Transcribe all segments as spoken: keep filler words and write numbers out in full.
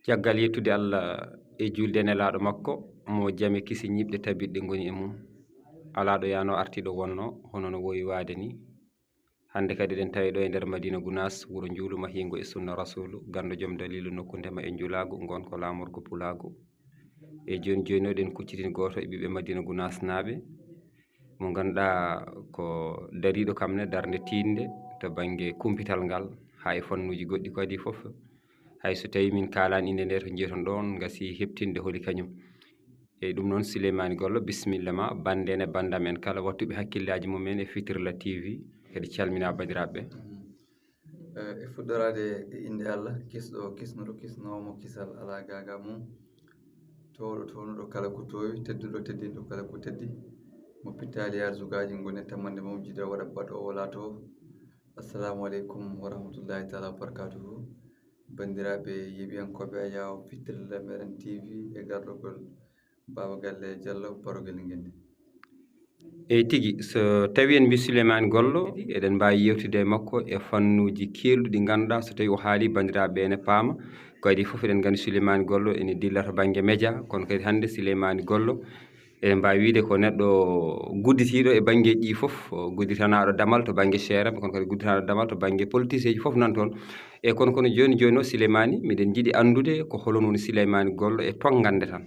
Caggal yettude Allah e juulde e nelaaɗo makko, mo jame kisi ñiɓɗe tabiɗɗe ngoni e mum. Alaa ɗo yaano artiiɗo wonno, hono no wowi waade ni. Hannde kadi eɗen tawi ɗo e nder Madina Gunaas, wuro njuulu mahiingo e sunna Rasuulu, ganndo joom daliilu nokku ndema e njulaagu, ngon ko laamorgo pulaagu. E jooni jooni o, eɗen kuccitin gooto e ɓiɓɓe Madina Gunaas naaɓe, mo ngannduɗaa ko dariiɗo kam ne darnde tiiɗnde to bannge kumpital ngal, haa e fannuuji goɗɗi kadi fof. Hay so tawii min kaalaani innde nde, to njeeton ɗoon, ngasi heɓtinde holi kañum. Eyi, ɗum noon, Sileymaani Gollo, bisimilla ma, banndeen e banndam en kala, wattuɓe hakkillaaji mum en e Fitirla T V, kadi calminaa banndiraaɓe ɓe. Eh, e fuɗɗoraade e innde Allah, kisɗo kisnuɗo, kisnoowo mo kisal alaa gaaga mum, toowɗo townuɗo kala ko toowi, tedduɗo teddinɗo kala ko teddi, mo pittaali e arzukaaji ngoni e tamannde mum, jiido waɗa baɗoowo laatoo. Assalamu aleykum wa rahmatullahi taala wa barakatuhu. Banndiraaɓe yeeɓiyankooɓe Ayaawo Fitirla meɗen T V e garɗogol Baaba Galle Jallo, Barogel Ngenndi. Eyi tigi, so tawii en mbii Sileymaani Gollo, eɗen mbaawi yeewtude e makko e fannuuji keerɗi ɗi ngannduɗaa so tawii o haalii banndiraaɓe ɓe ene paama. Ko adii fof eɗen nganndi Sileymaani Gollo ene dilla to bannge média, kono kadi hannde Sileymaani Gollo eɗen mbaawi wiyde ko neɗɗo gudditiiɗo e banngeeji ɗi fof, o gudditanaaɗo damal to bannge ceere, kono kadi gudditanaaɗo damal to bannge politiseeji fof nan toon. E kono, kono jooni jooni o Sileymaani, miɗen njiɗi anndude ko holon woni Sileymaani Gollo e tonngande tan.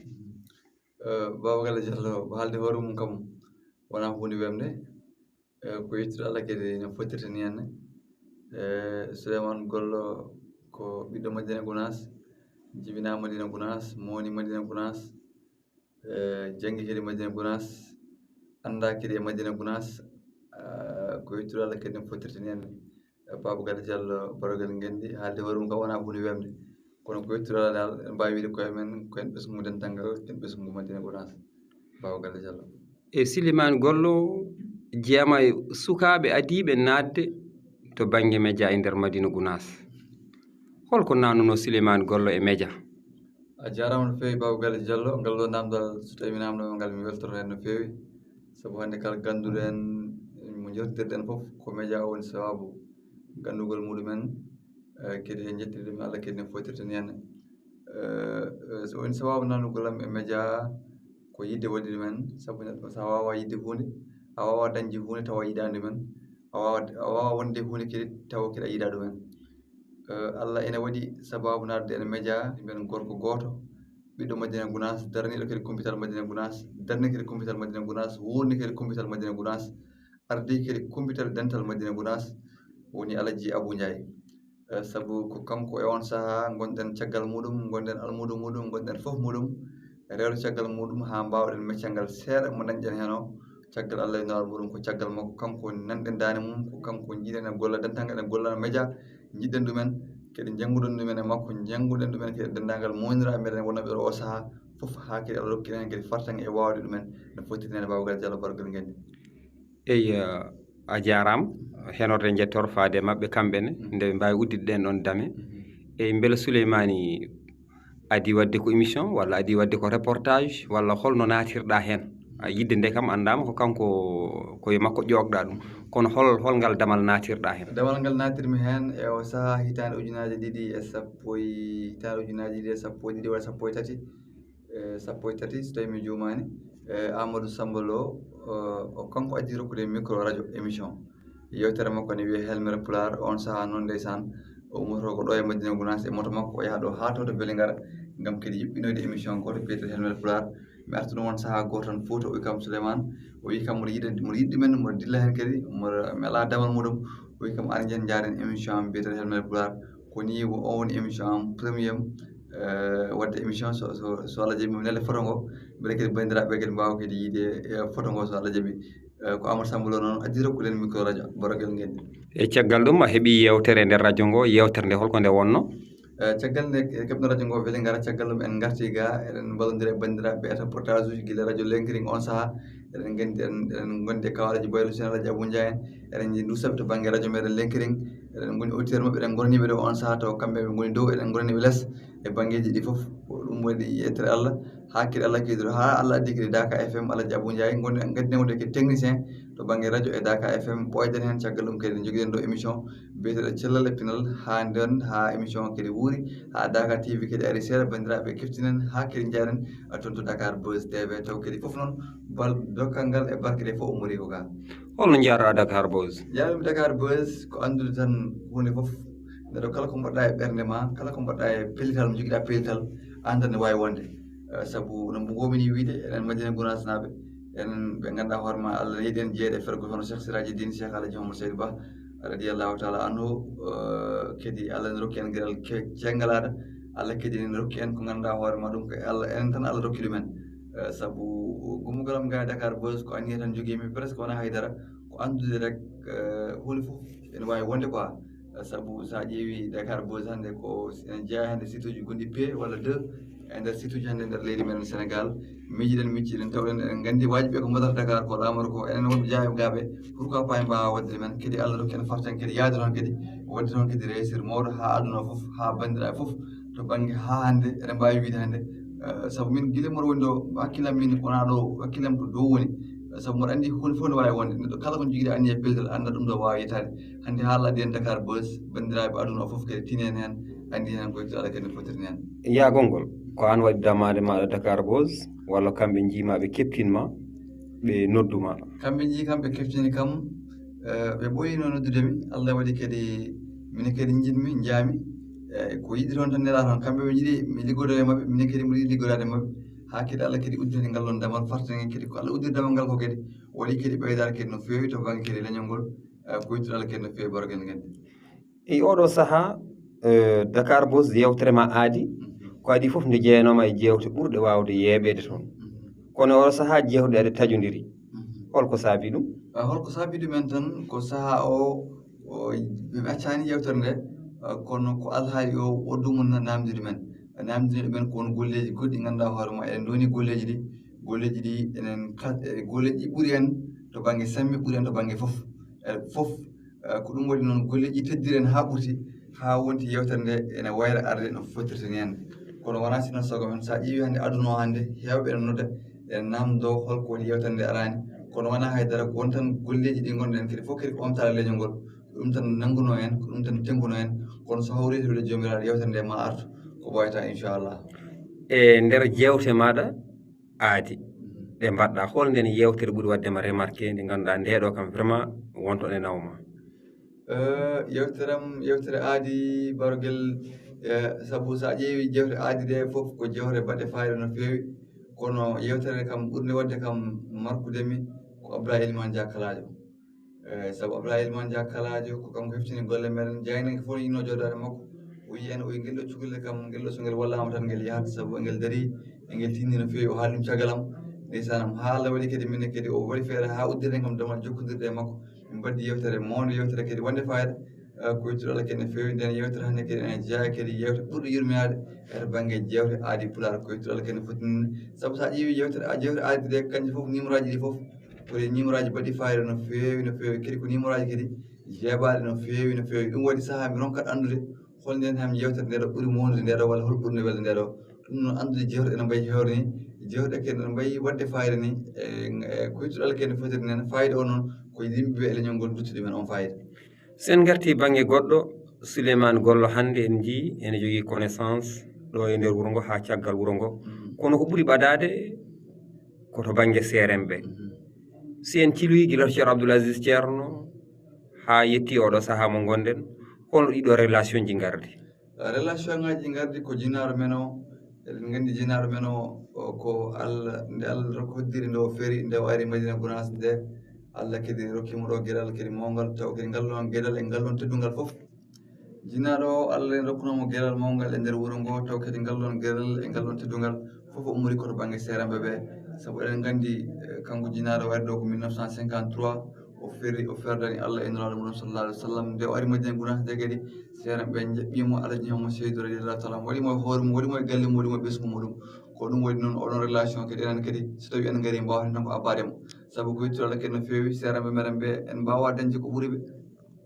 Eh, Baaba Galle Jallo, haalde hoore mum kam wonaa huunde wemde. Eh, ko yettude Allah kadi no fottirta ni henne. Eh, Sileymaani Gollo ko ɓiɗɗo Madina Gunaas, jibinaa Madina Gunaas, mawni Madina Gunaas, eh, janngi kadi Madina Gunaas, anndaa kadi e Madina Gunaas. Eh, ko yettude Allah kadi no fottirta ni henne. Eh, Baaba Galle Jallo, Barogel Ngenndi, haalde hoore mum kam wonaa huunde wemde. Kono ko yettude Allah dal, en mbaawi wiyde koye men, ko en ɓesngu dental ngal, ko en ɓesngu Madina Gunaas. Baaba Galle Jallo. E Sileymaani Gollo jeema e sukaaɓe adiiɓe naatde to bannge média e nder Madina Gunaas. Holko naatnunoo Sileymaani Gollo e média? A jaaraama no feewi, Baaba Galle Jallo. Ngal ɗoo naamndal, so tawii mi naamndooma ngal, mi weltoto heen no feewi. Sabu hannde kala gannduɗo en, mo njewtidirɗen fof, ko média o woni sabaabu ganndugol muɗum en. Eh, kadi en njettii ɗum Allah kadi no fottirta ni henne. Eh, eh, so woni sabaabu naatnugol am e média, ko yiɗde waɗi ɗum en. Sabu neɗɗo, so a waawaa yiɗde huunde, a waawaa dañde huunde tawa a yiɗaani ɗum en. A waawaa, a waawaa wonde huunde kadi tawa kadi a yiɗaa ɗum en. Eh, Allah ene waɗi sabaabu naatde en média, mbiyen gorko gooto, ɓiɗɗo Madina Gunaas, daraniiɗo kadi kumpital Madina Gunaas, darni kadi kumpital Madina Gunaas, wuurni kadi kumpital Madina Gunaas, ardii kadi kumpital dental Madina Gunaas, woni Alaji Abu Njaay. Eh, sabu ko kanko e oon sahaa ngonɗen caggal muɗum, ngonɗen almuudo muɗum, ngonɗen fof muɗum, rewde caggal muɗum haa mbaawɗen meccal ngal seeɗa mo dañɗen heen o. Caggal Allah e newal muɗum, ko caggal makko, kanko nanɗen daande mum, ko kanko njiiɗen e golla dental ngal, e gollana média, njiɗɗen ɗumen, kadi njannguɗen ɗumen e makko, njannguɗen ɗumen kadi e denndaangal mawniraaɓe meɗen wonnooɓe ɗo o sahaa fof, haa kadi Allah rokki en kadi fartaŋŋe e waawde ɗumen no fottirde heen e Baaba Galle Jallo, Barogel Ngenndi. Eyi, a jaaraama. Henorde njettoor faade e maɓɓe kamɓe ne, nde ɓe mbaawi udditde ɗeen ɗoon dame. Eyi, mbele Suleymaani adii waɗde ko émission, walla adii waɗde ko reportage, walla hol no naatirɗaa heen? A, yiɗde nde kam anndaama ko kanko, ko e makko ƴoogɗaa ɗum. Kono hol, hol ngal damal naatirɗaa heen? Damal ngal naatirmi heen e o sahaa hitaande ujunaaji ɗiɗi e sappo e, hitaande ujunaaji ɗiɗi e sappo e ɗiɗi walla sappo e tati, e sappo e tati, so tawii mi juumaani. E Amadou Samba Lo, o, o kanko addi rokkude micro radio émission. Yeewtere makko ne wiyee Helmere Pulaar. Oon sahaa noon, ndeysaan, o ummoto ko ɗo e Madina Gunaas e moto makko, o yaha ɗo haa to, to Belingara, ngam kadi yuɓɓinoyde émission gooto biyeteeɗo Helmere Pulaar. Mi artuno oon sahaa gooto tan Fuuta, o wi kam, "Suleymaan," o wi kam, "mboɗo yiɗi, mboɗo yiɗi ɗumen, mboɗo dilla heen kadi, mboɗo, mi alaa damal muɗum." O wi kam, "Ar njen njaaren émission am biyeteeɗo Helmere Pulaar." Ko nii wo-, o woni émission am premier, eh, waɗde émission, so, so, so Allah jaɓi, mi nela photo ngo, mbele kadi banndiraaɓe kadi mbaawa kadi yiide, eh, photo ngo, so Allah jaɓi. Eh, ko Amadou Samba Lo noon addi rokkude en micro radio, Barogel Ngenndi. E caggal ɗum, a heɓii yeewtere e nder radio ngo, yeewtere nde holko nde wonno? Eh, caggal nde keɓno radio ngo, Belingara, caggal ɗum en ngarti ga, eɗen mballondira e banndiraaɓe e reportage uji gila radio Lenkiring on sahaa. Eɗen nganndi, eɗen, eɗen ngondi e Kaw Alaji Bayru Seen, Alaji Abu Njaay en. Eɗen nji-, ndusaɓe to bannge radio meɗen Lenkiring. Eɗen ngoni auditeur maɓɓe, eɗen ngonani ɓe ɗo on sahaa, taw kamɓe ɓe ngoni dow, eɗen ngonani ɓe les. E banngeeji ɗi fof, ko ɗum waɗi yeewtere Allah. Haa kadi Allah keddori, haa Allah addi kadi Daaka F M, Alaji Abu Njaay, ngonɗen, ngaddi newde kadi technicien to bannge radio e Daaka F M, ɓooyden heen, caggal ɗum kadi njogiɗen ɗo émission. Biyeteɗo cellal e pinal, haa nden, haa émission kadi wuuri, haa Dakar T V kadi ari seeɗa, banndiraaɓe keftinen, haa kadi njaren, eh, toon to Dakar Buzz T V, taw kadi fof noon, bal dokkal ngal e barke ɗe fof ummori ko ga. Holno njaarɗa Dakar Buzz? Njaarmi Dakar Buzz ko anndude tan huunde fof. Neɗɗo kala ko mbaɗɗa e ɓernde ma, kala ko mbaɗɗa e pellital, mo jogiɗa pellital, aan tan ne waawi wonde. Eh, sabu no mbo gomini wiide, enen Madina Gunaas naaɓe, enen ɓe ngannduɗaa hoore ma, Allah yeɗi en jeeɗe fergo hono Cheikh Siraji Din, Cheikh Alaji Mamadou Seydou Ba, radiyallahu taala anhu, eh, kadi Allah ne rokki en geɗal ke-, cengalaɗo. Allah kadi ne rokki en ko ngannduɗaa hoore ma ɗum ko Allah, enen tan Allah rokki ɗumen. Eh, sabu gummugol am ga e Dakar Buzz ko anniya tan jogimi, presque wona haydara, ko anndude rek, eh, huunde fof ene waawi wonde quoi. Eh, sabu sa ƴeewi Dakar Buzz hannde ko ene jeeya hannde site uji gonɗi P walla deux e nder site uji hannde nder leydi men Sénégal. Miijiɗen, micciɗen, tawɗen eɗen nganndi wajiɓe ko mbaɗata Dakar ko laamoro ko enen wonɓe jeeya gaaɓe. Pourquoi pas en mbaawa waɗde men kadi Allah rokki en fartaŋŋe kadi yaade toon kadi, waɗde toon kadi réussir mawɗo haa aduna o fof, haa banndiraaɓe fof to bannge haa hannde eɗen mbaawi wiide hannde, eh, sabu min gila mboɗo woni ɗo hakkillam min wonaa ɗo, hakkillam ko dow woni. Eh, sabu mboɗo anndi huunde fof ne waawi wonde, neɗɗo kala ko jogiɗa anniya pellital annda ɗum ɗo waawi yettaade. Hannde haalaaɗi en Dakar Buzz, banndiraaɓe aduna o fof kadi tinen heen, anndi heen ko yettude Allah kadi no fotiri heen. Yaagol ngol, ko aan waɗi damaande maaɗa Dakar Buzz, walla kamɓe njiima ɓe keptin ma, ɓe noddu ma? Kamɓe njii kam, ɓe keftini kam, eh, ɓe ɓooyino noddude mi. Allah waɗi kadi minen kadi njiɗmi, njaami. Eh, ko yiɗi toon tan nelaa toon. Kamɓe ɓe njiɗi mi liggodo e maɓɓe, minen kadi mboɗo yiɗi liggodaade e maɓɓe. Haa kadi Allah kadi uddi kadi ngal ɗoon damal fartaŋŋe kadi ko Allah uddiri damal ngal ko kadi waɗi kadi ɓeydaare kadi no feewi to bannge kadi leñol ngol, eh, ko yettude Allah kadi no feewi barogel ngel. E oɗo sahaa, eh, Dakar Buzz yewtere ma aadi, mhm, ko adii fof nde jeyanoma e jeewte ɓurɗe waawde yeeɓeede toon. Mhm. Kono oɗo sahaa jeewte ɗe taƴondiri. Mhm. Holko saabi ɗum? Eh, holko saabi ɗum en tan ko sahaa o, o, ɓe accani yewtere nde, eh, kono ko alhaali o, o ɗum na-, namdiri men. Namdiri men ko won golleeji goɗɗi ngannduɗaa hoore ma eɗen ndoni golleeji ɗi, golleeji ɗi enen ka-, eh, golleeji ɗi ɓuri en to bannge samme, ɓuri en to bannge fof. Eh, fof, eh, ko ɗum waɗi noon golleeji teddiri en haa ɓurti, haa wonti yewtere nde ene wayra arde no fottirta ni hannde. Kono wonaa sinno sago men, so a ƴeewi hannde aduna o hannde, heewɓe ene nodda, ene namdo holko waɗi yewtere nde araani. Kono wonaa haydara, ko won tan golleeji ɗi ngonɗen kadi fof kadi ko ɓamtaare leñol ngol. Ko ɗum tan nannguno en, ko ɗum tan tennguno en. Kono so hawri e wiyde Joomiraaɗo, yewtere nde ma artu ko ɓooyata, inchallah. E nder jeewte maaɗa aadi ɗe mbaɗɗa, hol nden yewtere ɓuri waɗde ma remarqué nde ngannduɗaa nde ɗo kam vraiment wonto ɗe nawma? Eh, yewtere am, yewtere aadi barogel, eh, sabu so a ƴeewi jeewte aadi ɗe fof ko jeewte baɗɗe fayida no feewi, kono yewtere kam ɓurnde waɗde kam markude mi ko Abdoulaye Elimane Dia Kaladio. Eh, sabu Abdoulaye Elimane Dia Kaladio ko kanko heftini golle meɗen, jaaynanke fof no yiɗno jooɗaade makko. O wiyi en, o wiyi ngel ɗo cukalel kam, ngel ɗo so ngel wallaama tan ngel yahat, sabu ngel darii, e ngel tinni no feewi, o haali ɗum caggal am. Ndeysaan am, haa Allah waɗi kadi minen kadi o waɗi feere haa uddiren kam damal jokkondirde e makko. Min mbaɗdi yewtere mawnde, yewtere kadi wonde fayida. Eh, ko yettude Allah kadi no feewi, nden yewtere hannde kadi ene jeyaa kadi yewte ɓurɗe yurminaade e to bannge jeewte aadi Pulaar, ko yettude Allah kadi no foti. Sabu so a ƴeewi yewtere, a, jeewte aadi ɗe, kanji fof, numéro aji ɗi fof, ko ɗe numéro aji baɗɗi fayida no feewi, no feewi. Kadi ko numéro aji kadi jeebaɗi no feewi, no feewi. Ɗum waɗi sahaa mi ronkat anndude hol nden ham yewtere nde ɗo ɓuri mawnude nde ɗo, walla hol ɓurno welde nde ɗo. Ɗum noon anndude jeewte ene mbayi hewre ni, jeewte kadi ene mbayi waɗde fayida ni, e, e ko yettude Allah kadi no fotiri nen, fayida o noon ko yimɓe e leñol ngol duttude men on fayida. Sen ngarti bannge goɗɗo, Souleymane Gollo hannde en njii ene jogii connaissance ɗo e nder wuro ngo haa caggal wuro ngo. Mhm. Kono ko ɓuri ɓadaade ko to bannge C R M ɓe. Mhm. Si en ciloyi gila to Ceerno Abdoul Aziz Ceerno haa yetti oɗo sahaa mo ngonɗen, holno ɗiɗo relation ji ngardi? Relation ngaji ɗi ngardi ko jinaaɗo men o, eɗen nganndi jinaaɗo men o, o ko Allah, nde Allah rokki hoddiri nde o feeri, nde o ari Madina Gunaas nde, Allah kadi rokki mo ɗo geɗal kadi mawngal, taw kadi ngal ɗon geɗal e ngal ɗon teddungal fof. Jinaaɗo o, Allah en rokkuno mo geɗal mawngal e nder wuro ngo, taw kadi ngal ɗon geɗal e ngal ɗon teddungal fof o ummori ko to bannge seeranɓe ɓe. Sabu eɗen nganndi, eh, kanko jinaaɗo o ari ɗo ko mille neuf cent cinquante-trois, o ferri, o ferdani Allah e Nulaaɗo mum sallallahu alaihi wa sallam. Nde o ari Madina Gunaas nde kadi, seeranɓe ɓe njaɓɓi mo, Alaji Mamadou Seydou radiyallahu taala anhu, waɗi mo e hoore mum, waɗi mo e galle mum, waɗi mo e ɓesngu muɗum. Ko ɗum waɗi noon oɗon relation kadi enen kadi, so tawi en ngarii, mbaawten tan ko abbaade mo. Sabu ko yettude Allah kadi no feewi, seeranɓe meɗen ɓe, en mbaawaa dañde ko ɓuri ɓe.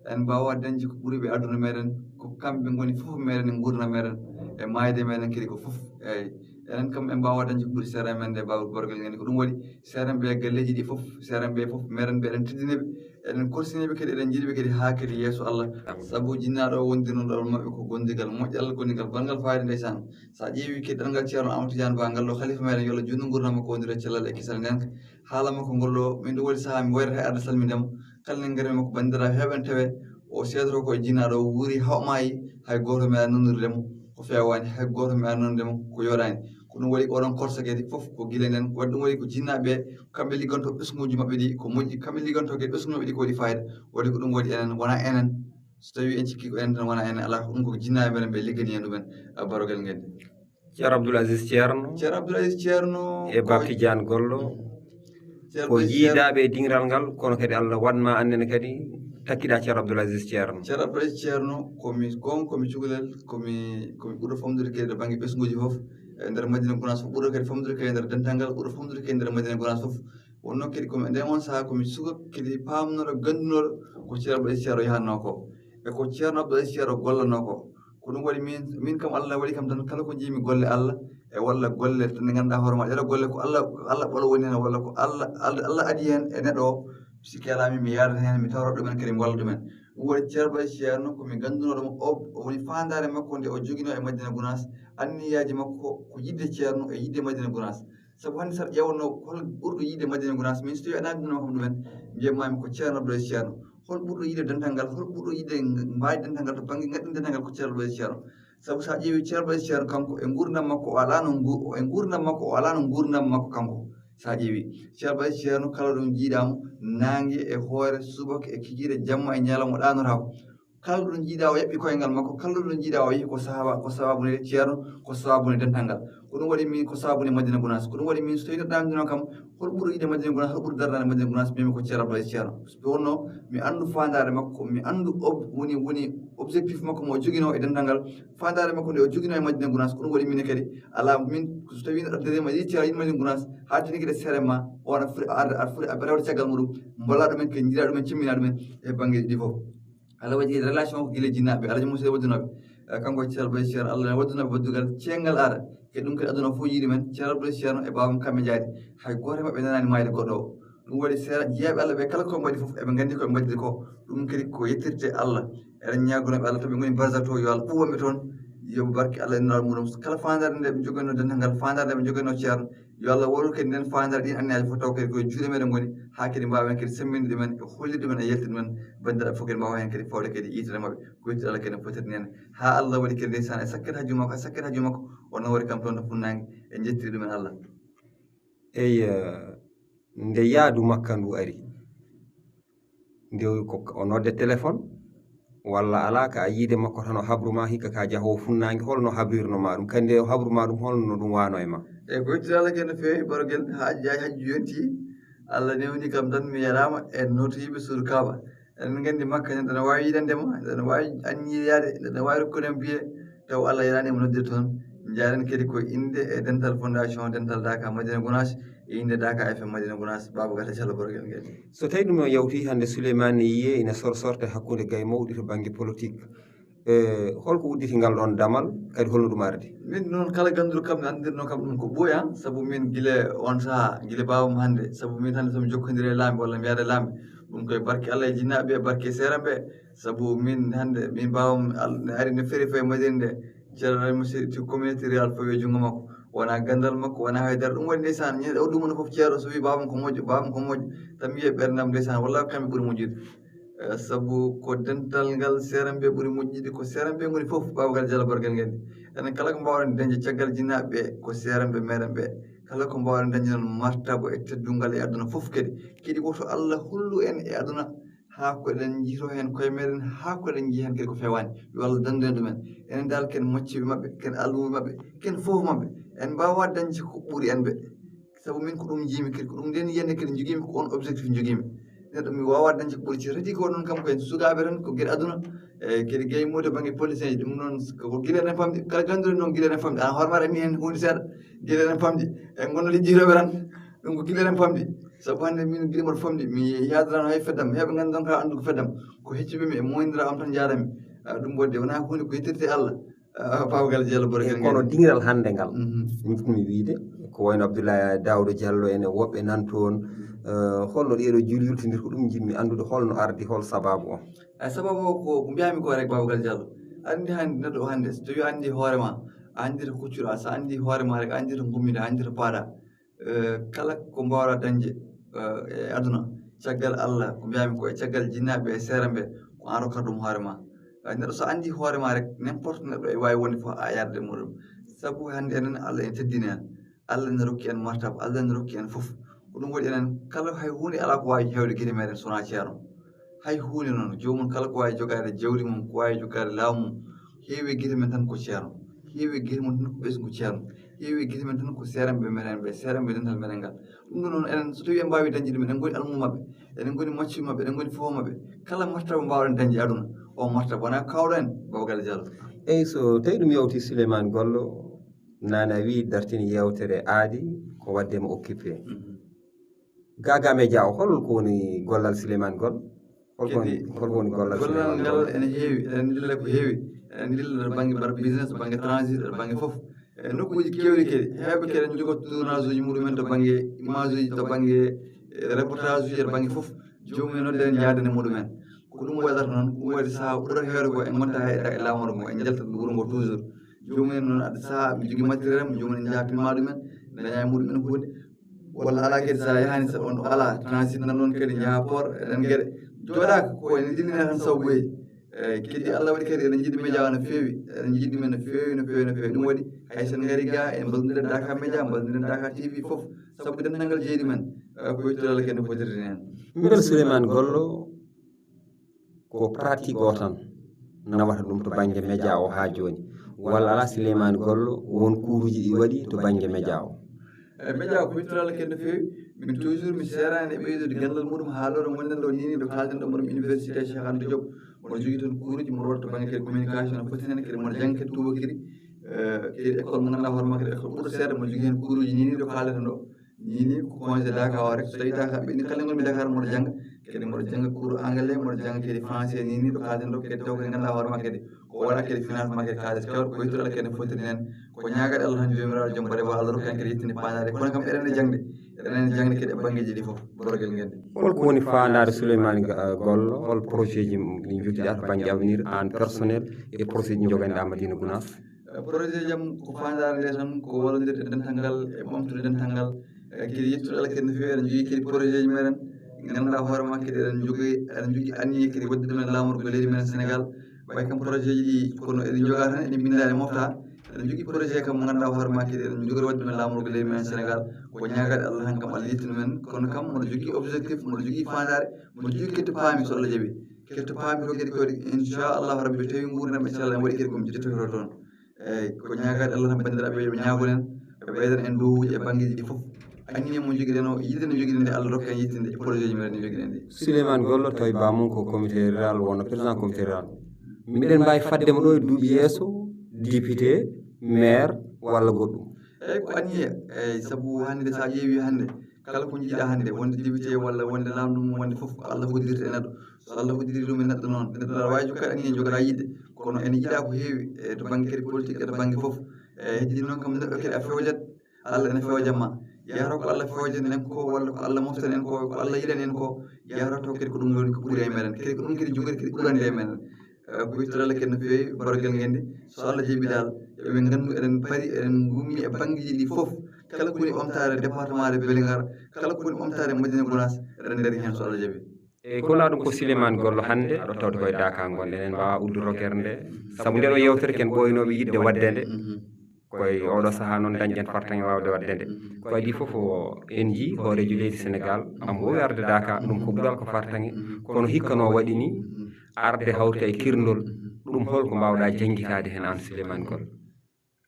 En mbaawaa dañde ko ɓuri ɓe aduna meɗen, ko kamɓe ngoni fof meɗen e nguurndam meɗen, e maayde meɗen kadi ko fof. Eeyi, enen kam en mbaawaa dañde ko ɓuri seeranɓe men nde, baaba gorgel ngel. Ko ɗum waɗi seeranɓe e galleeji ɗi fof, seeranɓe fof meɗen ɓe, eɗen teddini ɓe, Eɗen korsiniiɓe kadi, eɗen njiɗiɓe kadi haa kadi yeeso Allah. Sabu jinnaaɗo o wondirno ɗo maɓɓe ko gondigal moƴƴal, gondigal balngal fayda ndeysaan. So a ƴeewi kadi ɗanngal Ceerno Amadou Tidiane Ba, ngal ɗo khalifa meɗen, yo Allah juutnu nguurndam makko wondude cellal e kisal nganka. Haala makko ngol ɗo, min ɗum waɗi sahaa mi wayrata e arde salminde mo. Kala ne ngari makko banndiraaɓe heeɓen tawe, o seedoto ko e jinnaaɗo o wuuri hawmaayi, hay gooto meeɗaa nannude mo ko feewaani, hay gooto meeɗaa nannude mo ko yooɗaani. Ko ɗum waɗi oɗon korsa kadi fof ko gila nden. Waɗi ɗum waɗi ko jinnaaɓe ɓe, kamɓe ligganto ɓesnguuji maɓɓe ɗi ko moƴƴi, kamɓe ligganto kadi ɓesnguuji maɓɓe ɗi ko waɗi fayda. Waɗi ko ɗum waɗi enen, wonaa enen. So tawii en cikki ko enen tan, wonaa enen, alaa ko ɗum, ko jinnaaɓe meɗen ɓe liggani en ɗumen. A Baro Guel Ngenndi. Ceerno Abdoul Aziz Ceerno. Ceerno Abdoul Aziz Ceerno E ko Bab Tidiane Gollo. Ceerno Ko Abdoul Aziz Ceerno. Jiidaaɓe e diŋral ngal, kono kadi Allah waɗ ma annene kadi takkiɗaa Ceerno Abdoul Aziz Ceerno. Ceerno Abdoul Aziz Ceerno, ko mi goonga, ko mi cukalel, ko mi, ko mi ɓurɗo famɗude kadi to bannge ɓesnguuji fof. E nder Madina Gunaas fof, ɓurɗo kadi famɗude kadi e nder dental ngal, ɓurɗo famɗude kadi e nder Madina Gunaas fof. Wonnoo kadi ko mi, nden on sahaa ko mi suka kadi paamnooɗo, ganndunooɗo ko Ceerno Abdoul Aziz Ceerno yahatnoo ko. E ko Ceerno Abdoul Aziz Ceerno gollanoo ko. Ko ɗum waɗi min, min kam Allah waɗi kam tan kala ko njiimi golle Allah e walla golle tan ɗe ngannduɗaa hoore ma, ɗeɗo golle ko Allah, ko Allah ɓolo woni heen walla ko Allah, Allah, Allah adi heen e neɗɗo o, mi sikki alaa min mi yaadata heen, mi tawra ɗumen kadi mi walla ɗumen. Ɗum waɗi Ceerno Abdoul Aziz Ceerno ko mi ganndunooɗo mo, o, o woni faandaare makko nde o joginoo e Madina Gunaas, anniyaaji makko ko yiɗde Ceerno e yiɗde Madina Gunaas. Sabu hannde so a ƴeewnoo hol ɓurɗo yiɗde Madina Gunaas, min so tawii a nanndinoo kam ɗumen, mbiyat maa mi ko Ceerno Abdoul Aziz Ceerno. Hol ɓurɗo yiɗde dental ngal, hol ɓurɗo yiɗde mbaadi dental ngal to bannge ngaɗɗen dental ngal ko Ceerno Abdoul Aziz Ceerno. Sabu so a ƴeewi Ceerno Abdoul Aziz Ceerno kanko e nguurndam makko o alaa no ngu-, e nguurndam makko o alaa no nguurndam makko kanko. So a ƴeewi Ceerno Abdoul Aziz Ceerno kala ɗum jiiɗaama naange e hoore subaka e kikiiɗe jamma e ñalawma o ɗaanotaako. Kala ɗo njiiɗaa o yaɓɓi koyngal makko, kala ɗo njiiɗaa o yehi ko sahaaba, ko sababu ne Ceerno, ko sababu ne dental ngal. Ko ɗum waɗi min, ko sababu ne Madina Gunaas. Ko ɗum waɗi min so tawii neɗɗo anndino kam hol ɓurɗo yiɗde Madina Gunaas, hol ɓurɗo darnaade Madina Gunaas, mbiymi ko Ceerno Abdoul Aziz Ceerno. So wonno mi anndu faandaare makko, mi anndu ob-, woni, woni objectif makko mo o joginoo e dental ngal, faandaare makko nde o joginoo e Madina Gunaas. Ko ɗum waɗi min kadi alaa min, so tawii neɗɗo darima yiɗi Ceerno, yiɗi Madina Gunaas, haa tini kadi seere ma, o waɗa foti arde, aɗa foti aɓe rewde caggal muɗum, mbola ɗumen, kadi njiɗa ɗumen, cimmina ɗumen e banngeeji ɗi fof. Allah waɗi relation ko gila jinnaaɓe, Alhaji Moussa waddunooɓe. Eh, kanko Ceerno Abdoul Aziz Ceerno, Allah ne waddunooɓe waddugal ceeŋgal aada. Ke ɗum kadi aduna fof yiɗi men, Ceerno Abdoul Aziz Ceerno e baabam kamɓe njaadi. Hay gooto e maɓɓe nanaani maayde goɗɗo o. Ɗum waɗi seera, jiyaaɓe Allah ɓe kala ko mbaɗi fof, eɓe nganndi ko ɓe mbaɗiri ko. Ɗum kadi ko yettirde Allah. Eɗen ñaagunooɓe Allah to ɓe ngoni barzak to, yo Allah ɓuuɓan ɓe toon. Yo barke Allah e nulaaɗo muɗum. Kala faandaare nde ɓe njoganno dental ngal, faandaare nde ɓe njoganno Ceerno, yo Allah waɗu kadi nden faandaare ɗin anniyaaji fof taw kadi koye juuɗe meɗen ngoni, haa kadi mbaawen kadi semminde ɗumen, e hollirde ɗumen, e yaltinde ɗumen, banndiraaɓe fof kadi mbaawa heen kadi fawde kadi yitere maɓɓe. Ko yettude Allah kadi fotirni en. Haa Allah waɗi kadi ndeysaan e sakket hajju makko, e sakket hajju makko, o nawori kam toon to funnaange, en njettiri ɗumen Allah. Eyi, eh, nde yaadu makka ndu ari, nde o ko, o nodde téléphone, walla alaa, ka a yiide makko tan o habru ma, hikka ka jahoowo funnaange, holno habrirno ma ɗum? Kadi nde o habru ma ɗum, holno ɗum wano e ma? Eyi, ko yettude Allah kadi no feewi, Baro Guel, haa jaaji hajju yonti, Allah newni kam tan mi yaraama e nootoyiiɓe suudu Kaaba. Eɗen nganndi Makka ne, ene waawi yiɗande ma, ene waawi anniyaade, ene waawi rokkude ma biye, taw Allah yaraani mo noddirde toon. Njaaren kadi ko innde e dental fondation, dental Daaka Madina Gunaas, e innde Daaka F M Madina Gunaas, Baaba Gata Jallo Baro Guel Ngenndi. So tawii ɗum o yawti hannde Souleymane Yee ina sor-, sorte hakkunde gay mawɗi to bannge politique. E holko udditi ngal ɗon damal, kadi holno ɗum ardi? Min noon kala gannduɗo kam mi anndirno kam ɗum ko ɓooya, sabu min gila on sahaa, gila baawam hannde, sabu min hannde so mi jokkondiri e laamɓe walla mi yaada e laamɓe, ɗum koye barke Allah e jinnaaɓe e barke seeranɓe, sabu min hannde min baawam Al-, ne ari ne feri fo e Madina nde, Ceerno Ibrahima Seydi communauté rurale fof e junngo makko, wona ganndal makko, wona haydara, ɗum waɗi ndeysaan, ñande o ɗum fof ceerno so wi baawam ko moƴƴo, baawam ko moƴƴo, tan mi wiye ɓerndam ndeysaan, wallaahi kamɓe ɓuri moƴƴude. Eh, sabu ko dental ngal seeranɓe ɓuri moƴƴude, ko seeranɓe ngoni fof, Baaba Gata Jallo Baro Guel Ngenndi. Enen kala ko mbaawɗen dañde caggal jinnaaɓe ɓe, ko seeranɓe meɗen ɓe. Kala ko mbaawɗen dañde noon martaba e teddungal e aduna fof kadi. Kadi woto Allah hollu en e aduna, haa ko eɗen njiytoo heen koye meɗen, haa ko eɗen njiya heen kadi ko feewaani. Yo Allah dandu en ɗumen. Enen dal ken maccuɓe maɓɓe, ken almuɓe maɓɓe, ken fof maɓɓe. En mbaawaa dañde ko ɓuri en ɓe. Sabu min ko ɗum njiimi kadi, ko ɗum nden yiyannde kadi njogiimi, ko on objectif njogiimi. Neɗɗo mi waawaa dañde ko ɓuri ci reti ko noon kam koye sukaaɓe tan, ko geɗe aduna, e geɗe gay mode bannge politicien ji, ɗum noon ko gila eɗen famɗi, kala gannduɗo noon gila eɗen famɗi, aan hoore maɗa anni heen huunde seeɗa, gila eɗen famɗi, e ngonno lijjiroɓe tan, ɗum ko gila eɗen famɗi. Sabu hannde min gila mboɗo famɗi, mi yaadarano hay feddam, heɓe nganndu tan ka anndu ko feddam, ko heccuɓe mi e moyndira am tan njaarami. Ah, ɗum waɗde wonaa huunde ko yettirte Allah. Babagal Diallo, barke. Kono diŋiral hannde ngal, njiɗmi wiyde ko wayno Abdoulaye Daouda Diallo en e woɓɓe nan toon. Holno ɗeeɗo juuli yultindir? Ko ɗum njiɗmi anndude, holno ardi, hol sababu o? Ay, sababu o ko ko mbiyami ko rek, Babagal Diallo. Anndi hannde neɗɗo o hannde, so tawi anndi hoore ma, a anndi to kuccuɗa, so anndi hoore ma rek, a anndi to ngummiɗa, a anndi to paaɗa. Kala ko mbawɗa dañde e aduna, caggal Allah, ko mbiyami ko e caggal jinnaaɓe e seeramɓe, ko an rokkata ɗum hoore ma. Neɗɗo so anndi hoore ma rek, n'importe neɗɗo e waawi wonde fof a yarde e muɗum. Sabu hannde enen, Allah ene teddini en, Allah ene rokki en martaba, Allah ene rokki en fof. Ko ɗum waɗi enen kala, hay huunde alaa ko waawi heewde gite meɗen so wonaa ceerno. Hay huunde noon, joomum kala ko waawi jogaade jawdi mum, ko waawi jogaade laamu mum, heewi gite men tan ko ceerno, heewi gite mum tan ko ɓesngu ceerno, heewi gite men tan ko seeramɓe meɗen ɓe, seeramɓe dental meɗen ngal. Ɗum ɗo noon, enen so tawi en mbaawi dañde ɗum, eɗen ngoni almuɓɓe maɓɓe, eɗen ngoni maccuɓe maɓɓe, eɗen ngoni fof maɓɓe. Kala martaba mbaawɗen dañde e aduna, o martaba wona kaawɗo en, Babagal Diallo. Eyi, so tawi ɗum yawti Souleymane Gollo, nana wi dartini yewtere aadi ko wadde mo occupé. Gaga Média o, hol ko woni gollal Souleymane Gollo? Hol ko woni, hol ko woni gollal Souleymane Gollo? Gollal ngal ene heewi, ene lilla ko heewi, ene lilla to bannge mbar business, to bannge transit, to bannge fof. E nokkuuji keewɗi kadi, heewɓe kadi ene njogoo tournage uji muɗumen to bannge image uji, to bannge, e, reportage uji, to bannge fof. Joomum en nodde en, njaaden e muɗumen. Ko ɗum waɗata noon, ko ɗum waɗi sahaa ɓurata heewde ko en ngonta he e laamorgo ngo, en njalta wuro ngo toujours. Joomum en noon adda sahaa, mi jogii matériel am, joomum en njaha pilma ɗumen, daña e muɗumen huunde. Walla alaa kadi, so a yahaani, so on alaa, transit nan noon kadi njaha port, eɗen geɗe. Jooɗaaka, ko ene dillina tan sabu beyi. Eyi, kadi Allah waɗi kadi eɗen njiɗi Média o no feewi, eɗen njiɗi men no feewi, no feewi, no feewi. Ɗum waɗi hay so en ngari ga, en mballondira Dakar Média, mballondira Dakar T V fof, sabu dental ngal jeyɗi men, eh, ko yettude Allah kadi no fotirde heen. Mbele Souleymane Gollo ko pratique o tan nawata ɗum to bannge Média o haa jooni, walla alaa, Souleymane Gollo won kuuruuji ɗi waɗi to bannge Média o? E Média o ko yettude Allah kadi no feewi. Min toujours mi seeraani e ɓeydude ganndal muɗum haa ɗo ɗo ngonɗen ɗo nii, nii ɗo kaalɗen ɗo, mboɗo université Cheikh Anta Diop. Mboɗo jogii toon kuuruuji, mboɗo waɗa to bannge kadi communication, no foti heen kadi, mboɗo jannga kadi tuubakiri, eh, kadi école mo ngannduɗaa hoore maa kadi école ɓurɗo seeɗa, mboɗo jogii heen kuuruuji nii, nii ɗo kaalɗen ɗo. Nii, nii ko congé Dakar o rek, so tawii Dakar, ɓe ni kala ngonmi Dakar mboɗo jannga, kadi mboɗo jannga cours anglais, mboɗo jannga kadi français, nii, nii ɗo kaalɗen ɗo, kadi taw kadi ngannduɗaa hoore maa kadi ko waɗa kadi finance maa kadi kaalis keewɗo, ko yettude Allah kadi no fotiri heen. Ko ñaagaade Allah tan, Joomiraaɗo Joom baɗe wa Allah rokka en kadi yettinde faandaare. Kono kam eɗen e jaŋde, eɗen e jaŋde kadi e banngeeji ɗi fof, Babagal Ngenndi. Hol ko woni faandaare Souleymane Ga-, Gollo, hol projet ji ɗi njottiɗaa to bannge avenir, aan personnel, e projet ji njoganiɗaa Madina Gounass? Eh, projet ji am ko faandaare nde tan ko wallondirde dental ngal e ɓamtude dental ngal. Eh, kadi yettude Allah kadi no feewi, eɗen njogii kadi projet ji meɗen, ngannduɗaa hoore maa kadi eɗen njogii, eɗen njogii anniya kadi waɗde ɗum e laamorgo leydi men Sénégal. Way kam projet ji ɗi kono eɗi njogaa tan, eɗi mbindaa, eɗi moftaa. Eɗen njogii projet kam mo ngannduɗaa hoore maa kadi eɗen njogori waɗde ɗum e laamorgo leydi men Sénégal. Ko ñaagaade Allah tan kam Allah yettinu men. Kono kam mboɗo jogii objectif, mboɗo jogii faandaare, mboɗo jogii kadi paami so Allah jaɓi. Kadi paami ko kadi ko waɗi, inchallahu rabbi, tawi nguurndam inchallah en waɗi kadi ko mi ƴettoto toon. Eyi, ko ñaagaade Allah tan banndiraaɓe, yo ɓe ñaago en, ɓe ɓeydan en duwawuuji e banngeeji ɗi fof. Anniya mo njogiɗen o, yiɗde no njogiɗen nde, Allah rokka en yettinde e projet ji meɗen ɗi njogiɗen ɗi. Souleymane Gollo, tawi baamum ko comité rural, wonno président comité rural. Miɗen mbaawi fadde mo ɗo e duuɓi yeeso, député, maire, walla goɗɗum? Eyi, ko anniya. Eyi, sabu hannde so a ƴeewi hannde, kala ko njiɗa hannde, wonde député walla wonde laamɗo mum, wonde fof ko Allah hoddirta e neɗɗo. So Allah hoddiri ɗum e neɗɗo noon, neɗɗo aɗa waawi jokkaade anniya, njogoɗaa yiɗde. Kono ene yiɗaa ko heewi, e to bannge kadi politique, e to bannge fof. E heddi noon kam neɗɗo kadi a fewjat, Allah ene fewja ma. Yahata ko Allah fewjani en ko, walla ko Allah moftani en ko, ko Allah yiɗani en ko, yahata to kadi ko ɗum woni ko ɓuri e meɗen. Kadi ko ɗum kadi jogori kadi ɓurande e meɗen. Eh, ko yettude Allah kadi no feewi, Babagal Ngenndi. So Allah jaɓi dal, yo ɓe nganndu eɗen pari, eɗen ngummi e banngeeji ɗi fof. Kala ko woni ɓamtaare département de Vélingara, kala ko woni ɓamtaare Madina Gounass, eɗen ndari heen so Allah jaɓi. Eyi, ko wonaa ɗum ko Souleymane Gollo hannde, aɗa tawde koye Dakar ngonɗen, en mbaawaa uddude rogere nde. Sabu nde ɗo yewtere ken ɓooynooɓe yiɗde waɗde nde. Koye oɗo sahaa noon dañɗen fartaŋŋe waawde waɗde nde. Ko adii fof o en njii hooreejo leydi Sénégal, am woowi arde Dakar, ɗum ko ɓural ko fartaŋŋe. Kono hikka no waɗi ni arde hawta e kirndol, ɗum hol ko mbaawɗaa janngitaade heen aan Souleymane Gollo?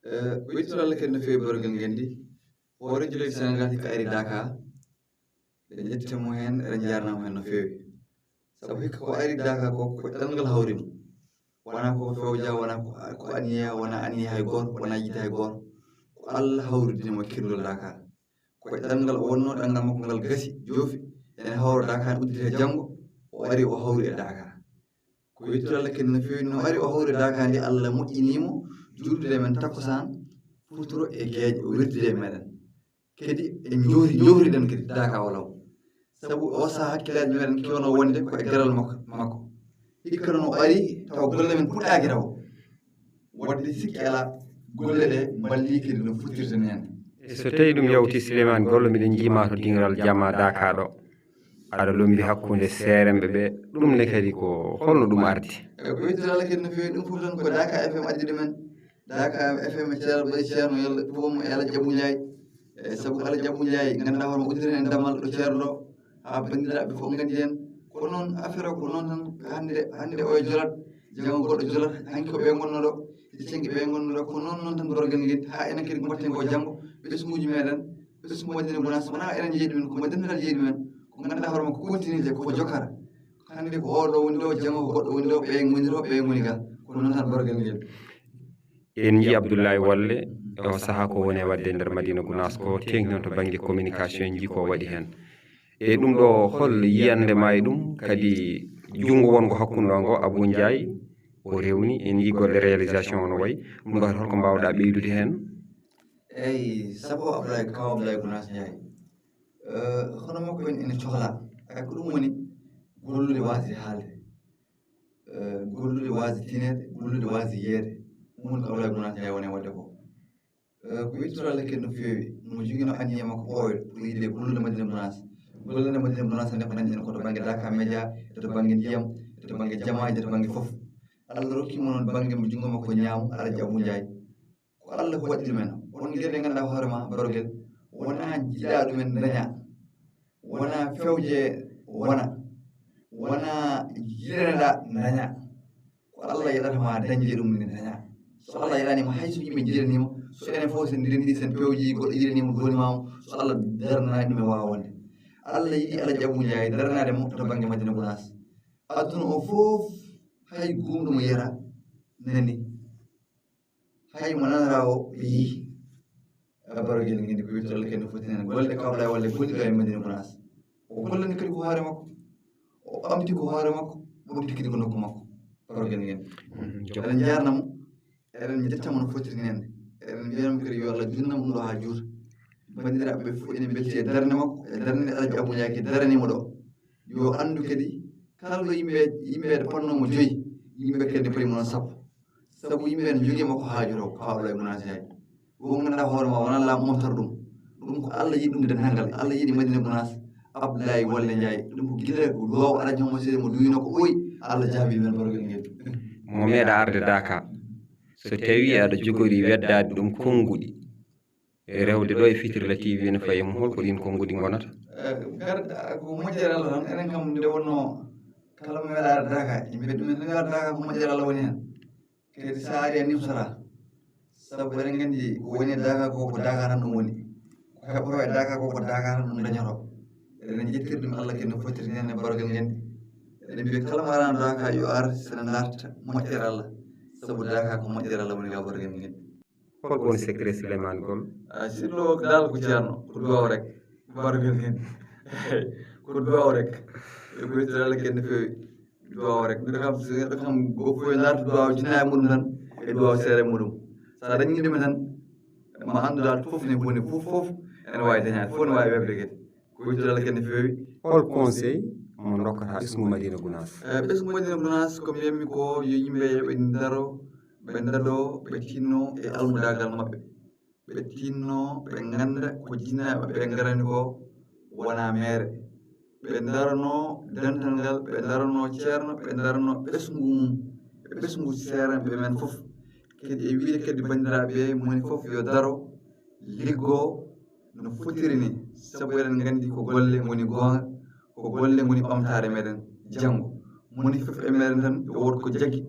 Eh, ko yettude Allah kadi no feewi, Babagal Ngenndi. Hooreejo leydi Sénégal hikka ari Dakar, ɓe ƴettete mo heen, eɗen njaarnaa mo heen no feewi. Sabu hikka ko ari Dakar ko, ko ɗemngal hawri mo. Wonaa ko fewja, wonaa ko, ko anniya, wonaa anniya hay gooto, wonaa yiɗde hay gooto. Ko Allah hawridini mo kirndol Dakar. Ko ɗemngal o wonnoo, ɗemngal makko ngal gasi, joofi. Ene hawra Dakar, udditi he janngo, o ari o hawri e Dakar. Ko yettude Allah kadi no feewi, no ari o hawri Dakar nde, Allah moƴƴinii mo, juuldude e men takkusaan, futuro e geeƴe, o wirdude e meɗen. Kadi en njoori, njooriɗen kadi Daaka o law. Sabu o sahaa hakkillaaji meɗen kewno wonde ko e garal makko, makko. Hikka noon o ari tawa golle men puɗɗaaki taw. Wadde sikki alaa, golle ɗe mballii kadi no fottirta ni heen. E so tawii ɗum yawtii, Souleymane Gollo, miɗen njiima to diŋral Jamaa Daaka ɗo. Aɗa lombi hakkunde seeremɓe ɓe, ɗum ne kadi ko holno ɗum ardi? E ko wettira Allah kadi no feewi, ɗum fof tan ko Daaka F M addi ɗumen. Daaka F M e Ceerno Ɓay Ceerno, yalla fof mo e Alhaji Abou Ndiaye. E sabu Alhaji Abou Ndiaye, ngannduɗaa hoore ma, udditi en dammal ɗo Ceerno ɗo, haa banndiraaɓe fof nganndi heen. Ko noon affaire o, ko noon tan, hannde, hannde o e jolat, janngo goɗɗo jolat, hanki ko ɓe ngonno ɗo, hecci hanki ɓe ngonno ɗo, ko noon, noon tan gorgel ngel, haa enen kadi mbaɗten ko janngo, ɓesnguuji meɗen, ɓesngu Madina Gunaas, wonaa enen jeyi ɗumen, ko mo denndaangal jeyi ɗumen, ko ngannduɗaa hoore ma ko continuité, ko jokkata. Hannde ko oɗo woni ɗo, janngo ko goɗɗo woni ɗo, ɓe ngoni ɗo, ɓe ngoni ga, ko noon tan gorgel ngel. En njii Abdoulaye Walle e o sahaa ko woni e waɗde e nder Madina Gunaas ko, teeŋti noon to bannge communication, en njii ko waɗi heen. E ɗum ɗo, hol yiyannde ma e ɗum? Kadi junngo wonngo hakkunde o ngo, Abou Ndiaye, o rewni, en njii golle réalisation o no wayi. Ɗum ɗo, holko mbaawɗaa ɓeydude heen? Eyi, sabu Abdoulaye, kaw Abdoulaye Gunaas Ndiaye, eh, hono makko en ene cohlaa. Ay, ko ɗum woni gollude, waasde haalde. Eh, gollude, waasde tineede, gollude, waasde yiyeede. Ɗum woni ko Abdoulaye Gunaas Ndiaye woni e waɗde ko. Eh, ko wettira Allah kadi no feewi. Mo joginoo anniya makko ɓooyɗo pour yiɗde gollude Madina Gunaas. Gollande Madina Gunaas hannde ko nanndi en ko to bannge Daaka Média, e to bannge ndiyam, e to bannge jamaaji, e to bannge fof. Allah rokki mo noon bannge mo junngo makko ñaamo, Alhaji Abou Ndiaye. Ko Allah ko waɗi ɗum en. On geɗe ngannduɗaa hoore ma, Barogel, wonaa jiɗaa ɗum en dañaa. Wonaa fewje wona. Wonaa jiɗaneɗaa dañaa. Ko Allah yeɗata ma dañde ɗum ne dañaa. So Allah yeɗani ma, hay so yimɓe jiɗani ma, so enen fof sen ndendi, sen pewji, goɗɗo yiɗani ma, goni ma, so Allah daranaani ɗum e waawa wonde. Allah yiɗi Alhaji Abou Ndiaye daranaade mo to bannge Madina Gunaas. Aduna o fof, hay guumɗo mo yiyata nani. Hay mo nanata o yii. Barogel ngel ko wettira Allah kadi no foti heen. Golle kaw Abdoulaye Walle gollii ɗo e Madina Gunaas. O gollani kadi ko hoore makko. O ɓamti ko hoore makko. O ɓamti kadi ko nokku makko. Barogel ngel. Mm, jom. Eɗen njaarna mo. Eɗen njetta mo no fotiri ni heen. Eɗen mbiya mo kadi yo Allah juutnu mo ɗum ɗo haa juuta. Banndiraaɓe ɓe fof ene mbelti e darnde makko, e darnde Alhaji Abou Ndiaye kadi daranii mo ɗo. Yo anndu kadi kala ɗo yimɓe, yimɓe ɗe pannoo mo joyi, yimɓe kadi ne pari mo noon sappo. Sabu yimɓe ene njogii makko haaju taw, ko Abdoulaye Bounansi Ndiaye. Ko ngannduɗaa hoore ma wonaa laamu moftal ɗum. Ɗum ko Allah yiɗi ɗum denndaangal. Allah yiɗi Madina Gunaas, Abdoulaye Walle Ndiaye. Ɗum ko gila ko duwaaw Alhaji Homo Seydi mo duwino ko ɓooyi. Allah jaabii men barogel ngel. Mo meeɗa arde Daaka. So tawii aɗa jogori weddaade ɗum konnguɗi. E rewde ɗo e Fitirla T V ene fayi e mum, holko ɗiin konnguɗi ngonata? Eh, gar-, ko moƴƴere Allah tan. Enen kam nde wonnoo kala mo weɗaare Daaka, yimɓe ɗum en weɗaare Daaka ko moƴƴere Allah woni heen. Kadi so a ari a nimsoraa. Sabu eɗen nganndi ko woni e Daaka ko, ko Daaka tan ɗum woni. Ko heɓotoo e Daaka ko, ko Daaka tan ɗum dañotoo. Eɗen ƴettiri ɗum Allah kadi no fotiri heen e barogel nganndi. Eɗen mbiya kala mo araano Daaka yo ar sene ndarta moƴƴere Allah. Sabu Daaka ko moƴƴere Allah woni ga barogel nganndi. Hol woni secret Souleymane Gol? Ah, sinno dal ko Ceerno, ko duwaaw rek. Barogel ngel. Ko duwaaw rek. E ko wettira Allah kadi no feewi. Duwaaw rek. Mbiɗo kam, so neɗɗo kam, goppo e ndarta duwaaw jinna e muɗum tan, e duwaaw seere muɗum. So a dañii ɗum tan, ma anndu dal fof ne boni, fof, fof ene waawi dañaade, fof ne waawi weɓde kadi. Ko wettira Allah kadi no feewi. Hol conseil mo ndokkata ɓesngu Madina Gunaas? Eh, ɓesngu Madina Gunaas, ko mbiyatmi ko yo yimɓe ɓe ndaro, ɓe ndado, ɓe tinno e almudaagal maɓɓe. Ɓe tinno, ɓe ngannda ko jinnaaɓe ɓe ngarani ko wonaa meere. Ɓe ndarono dental ngal, ɓe ndarono Ceerno, ɓe ndarono ɓesngu mum, e ɓesngu seeranɓe men fof. Kadi e wiyde kadi banndiraaɓe, moni fof yo daro, liggoo no fotiri ni, sabu eɗen nganndi ko golle ngoni goonga, ko golle ngoni ɓamtaare meɗen janngo. Moni fof e meɗen tan yo wood ko jaggi.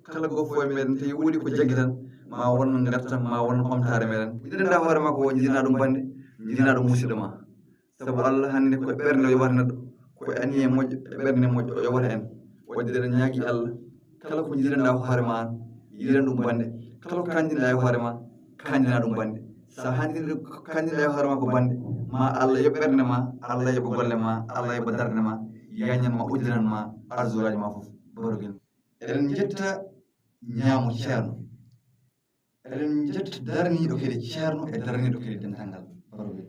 Kala goppo e meɗen tawi woodi ko jaggi tan, ma won ngartam, ma won ɓamtaare meɗen. Jiɗanɗaa hoore ma ko, jiɗanaa ɗum bannde, jiɗanaa ɗum musidɗo ma. Sabu Allah hannde ko e ɓernde o yowata neɗɗo, ko e anniye moƴƴo, e ɓernde moƴƴo o yowata en. Wadde eɗen ñaagi Allah, kala ko jiɗanɗaa ko hoore ma an, yiɗan ɗum bannde. Kala ko kañjinɗaa e hoore ma, kañjinaa ɗum bannde. So a hanndiri ko kañjinɗaa e hoore ma ko bannde, ma Allah yoɓ ɓernde ma, Allah yoɓa golle ma, Allah yoɓa darnde ma, yañan ma, uddinan ma arsuulaaji ma fof. Barogel. Eɗen njetta ñaamo Ceerno. Eɗen njetta darniiɗo kadi ceerno e darniiɗo kadi dental ngal barowel.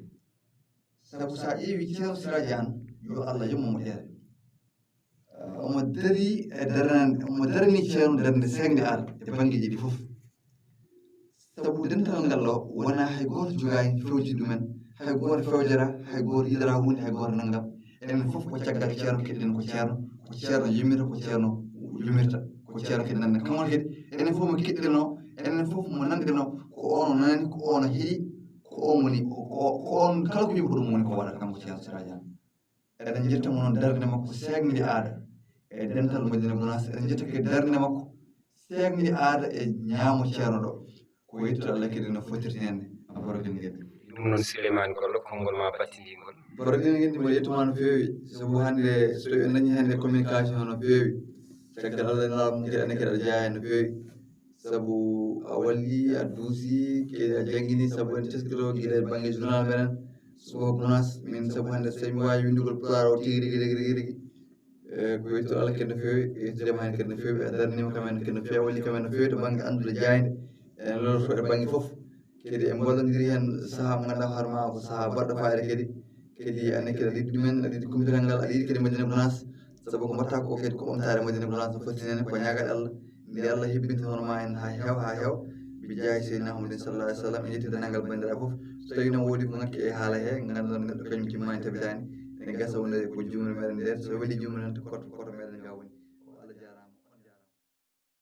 Sabu so a ƴeewi ceerno Siraaji Aan, yo Allah yommo mo ƴeere. Omo dari e darnande, omo darni ceerno darnde seegnde aada e banngeeji ɗi fof. Sabu dental ngal ɗo wonaa hay gooto jogaani fewjidde ɗumen, hay gooto fewjata, hay gooto yiɗata huunde, hay gooto nanngam. Enen fof ko caggal ceerno keɗɗen ko ceerno, ko ceerno yumirta, ko ceerno yumirta, ko ceerno keɗɗen nande kamol kadi. Enen fof mo keɗɗen o, enen fof mo nanɗen o, ko on o nanani, ko on o heɗi, ko on woni, ko, ko on kala ko yumi ko ɗum woni ko waɗata kanko ceerno Siraaji Aan. Eɗen njetta mo noon darnde makko seegnde aada e dental Madina Gunaas. Eɗen njetta ke darnde makko seegnde aada e ñaamo ceerno ɗo. Ko yettude Allah kadi no fottirti heen e barogel ngel. Ɗum noon Souleymane Kollo, konngol ma battindiingol. Barogel ngel mboɗo yettuma no feewi, sabu hannde so tawi en dañi hannde communication no feewi. Caggal Allah e laamu kadi ane kadi aɗa jeyaa heen no feewi. Sabu a walli, a duusi, kadi a janngini, sabu en teskito gila e bannge journal meɗen. Suba Gunaas, min sabu hannde so tawi mi waawi winndugol pulaar o tigi rigi rigi rigi rigi. E ko wettu Allah kadi no feewi, yettudema heen kadi no feewi, a darnima kam en kadi no feewi, a walli kam en no feewi to bannge anndude jaaynde. En lorto e bannge fof. Kadi en mballondiri heen sahaa mo ngannduɗaa hoore ma ko sahaa baɗɗo fayida kadi. Kadi ane kadi aɗa yiɗi ɗumen, aɗa yiɗi communauté ngal, aɗa yiɗi kadi Madina Gunaas. Sabu ko mbaɗta ko kadi ko ɓamtaare Madina Gunaas no foti nene, ko ñaagal Allah. Nde Allah hebbinta hono ma en haa heew, haa heew. Bi jaahi Seydina Muhammadin sallallahu alaihi wasallam, en yetti dendagal banndiraaɓe fof. So tawi noon woodi ko ŋakki e haala he, ngannduɗon neɗɗo kañum timmaani tabitaani. Ene gasa wonde ko jumre meɗen nde, so weeli jumre tan ko koto, koto meɗen.